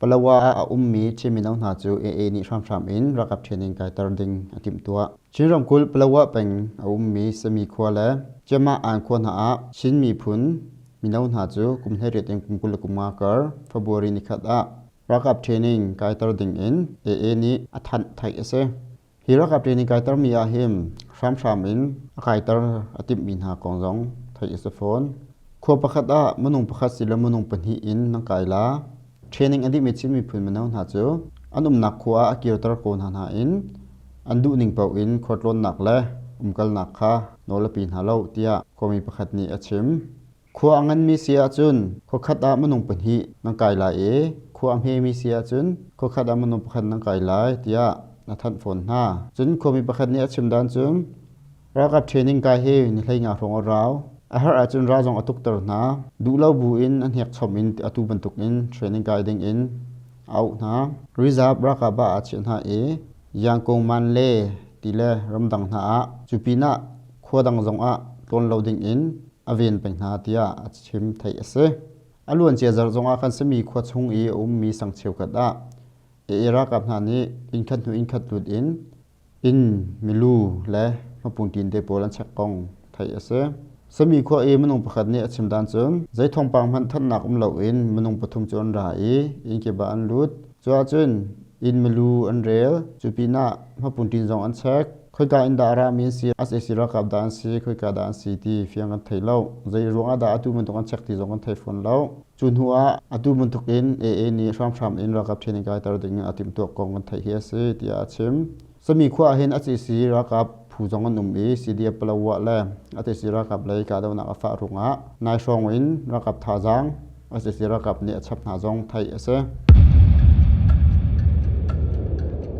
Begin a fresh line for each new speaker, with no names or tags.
Palawa ah a ummi Chin mino hna cu AA nih hramhram in ralkap training kaiter ding a timhtuah. Chin ramkulh Palawa peng a ummi Sami khua le Ciamah Aan khua hna ah Chin miphun mino hna cu kum 18 in kum 25 kar February nikhat ah ralkap training kaiter ding in AA nih a thanh theih a si. Hi ralkap training kaitermi ah hin hramhram in a kaiter a timhmi hna kong zong theih a si fawn. Khua pakhat ah minung pakhat silo minung pahnih in nan kai la. Training a dihmi Chin miphun mino hna cu an umnak khua ah a kirter ko hna hna in an duhning paoh in khualtlawnnak le umkalnak kha nawl a pe hna lo tiah khuami pakhat nih a chim. Khua a nganmi si ahcun khuakhat ah minung pahnih nan kai lai i khua a hmemi si ahcun khuakhat ah minung pakhat nan kai lai tiah na thanh fawn hna. Cun khuami pakhat nih a chim dan cun ralkap training kai hi ni 15 hrawng a rau. A herh ahcun ral zong a tukter hna. Duh lo bu in a hnek chom in atu bantuk in training kai ding in a auh hna. Reserve ralkap ah aa chiah hna i Yangkung man le ti le ramdang hna ah cu pinah khua dang zong ah tlawn lo ding in a ven peng hna tiah a chim theih a si. A luancia zarh zongah khan sami khua chung i a ummi sang cheukhat ah AA ralkap hna nih innkhat hnu innkhat lut in inn milu le hmapungtin te pawl an check kong theih a si. Sami khua i minung pakhat nih a chim dan cun zei thawngpang hmanh thanhnak um loin minung pathum cu an ra i inn kip ah an lut. Cu ahcun inn milu an rel. Cu pinah hmapungtin zong an check. Khoika in dah a rami an si, sac ralkap dah an si, khoika dah an si ti fiang kan thei lo. Zei ruangah dah atu bantuk an check ti zong kan thei fawn lo. Cu hnu ah atu bantuk in AA nih hramhram in ralkap training kaiter ding in a timhtuah kong kan theih hi a si tiah a chim. Sami khua ah hin HAC ralkap phu zong an um i CDF Palawa le HAC ralkap lei kahdohnak a fah ruangah nai hrawng in ralkap thazaang HAC ralkap nih a chap hna zong theih a si.